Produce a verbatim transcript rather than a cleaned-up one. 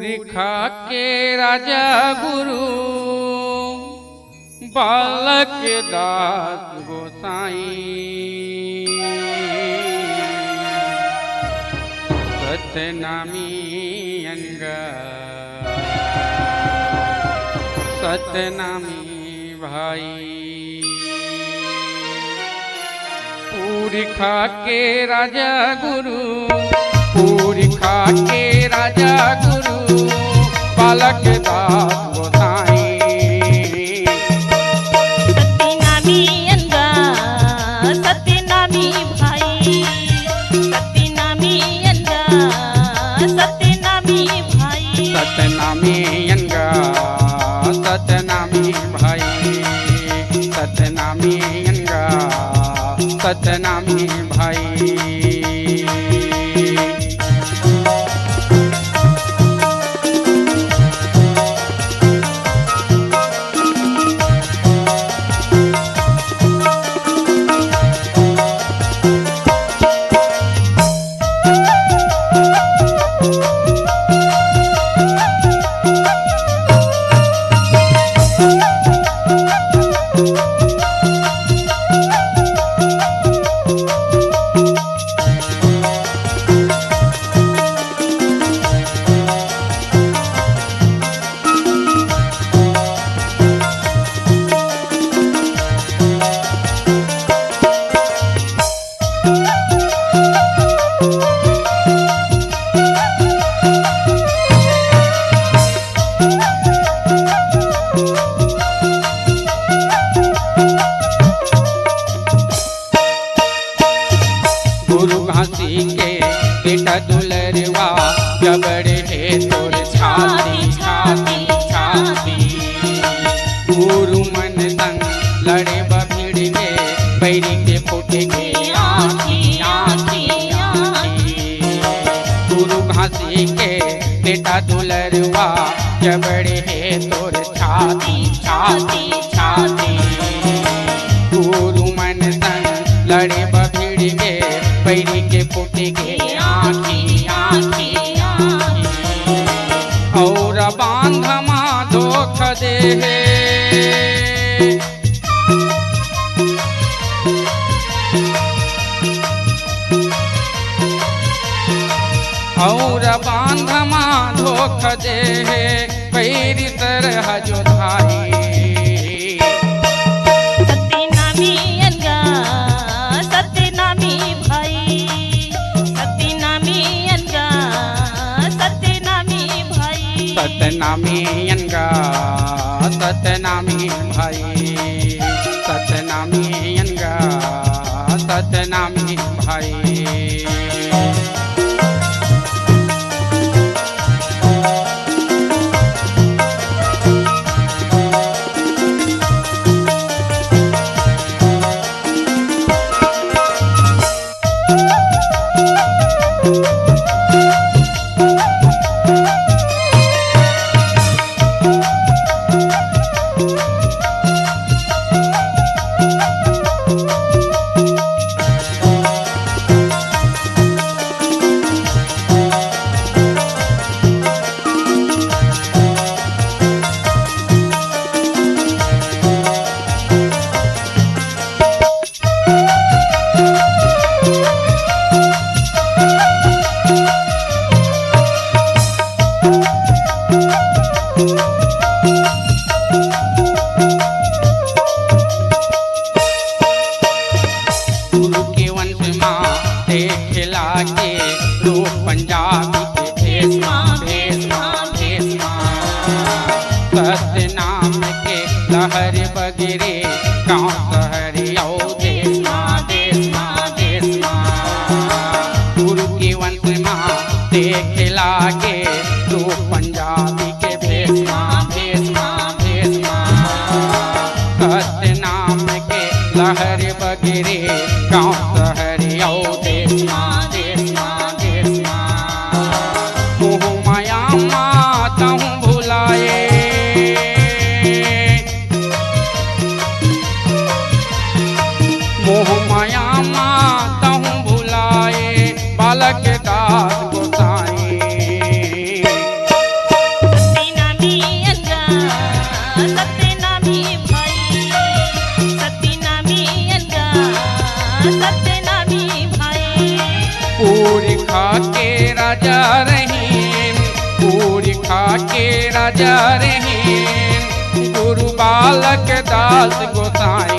पुरखा के राजा गुरु बालक दास गोसाई। सतनामी अनगा सतनामी भाई। पुरखा के राजा गुरु, पुरखा के राजा गुरु, बालक दास गोसाई। सतनामी अनगा सतनामी भाई, सतनामी अनगा सतनामी भाई। सतनामी अनगा सतनामी भाई, सतनामी अनगा सतनामी भाई। गुरु घासी के बेटा दुलरवा, जबड़ हे तोर छाती, छाती, छाती। गुरु मन संग लड़े ब भिड़ गे, बैरी के फूट गे आँखी, आँखी, आँखी। गुरु घासी के बेटा दुलरवा, जबड़ हे तोर छाती, छाती, छाती। गुरु मन संग लड़े ब भिड़ गे, बैरी के फूट गे आँखी, आँखी, आँखी। अउ बांध मा धोख दे हे। अउ बांध मा धोख दे हे, पैरी सरहज धारी। सतनामी अनगा सतनामी भाई, सतनामी अनगा सतनामी भाई। सतनामी अनगा सतनामी भाई, सतनामी अनगा सतनामी भाई। गुरु के वंश मा देखे लागे रूप पंजाबी के भेष मा, भेष मा, भेष मा। सतनाम के लहर बगे रे गाँव शहर अउ देश मा, देश मा, देश मा। गुरु के वंश मा देखे लागे रूप पंजाबी के भेष मा, भेष मा, भेष मा। सतनाम के लहर बगे रे गाँव शहर अउ देश मा, देश मा, देश मा। मोह माया मा तहूँ भुलाए, मोह माया मा तहूँ भुलाए, बालक दास गोसाई। पूरी खा के राजा रहिन गुरु बालक दास गोसाई।